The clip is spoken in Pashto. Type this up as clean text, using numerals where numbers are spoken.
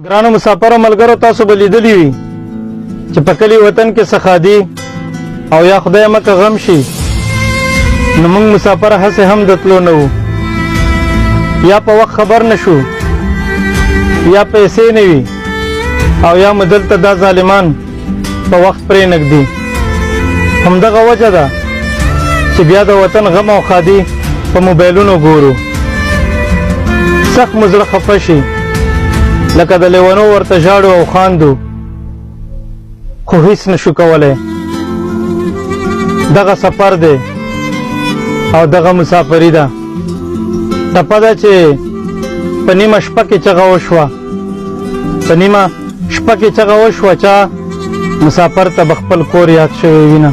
ګرانو مسافرو ملګرو، تاسو به لیدلی وي چې په کلي وطن کې څه ښادي او یا خدای مکه غم شي، نو موږ مسافر هسې هم د تلو نه وو، یا په وخت خبر نه شو، یا پیسې نه وي، او یا مو دلته دا ظالمان په وخت پرې نږدي. همدغه وجه ده چې بیا د وطن غم او ښادي په موبایلونو ګورو، سخت مو زړه خفه شي، لکه د لیونو ورته ژاړو او خاندو، خو هیڅ نشو کولی. دغه سفر دی او دغه مسافري ده. ټپه ده چې په نیمه شپه کې چغه وشوه، په نیمه شپه کې چغه وشوه، چا مسافر ته به خپل کور یاد شوی وینه.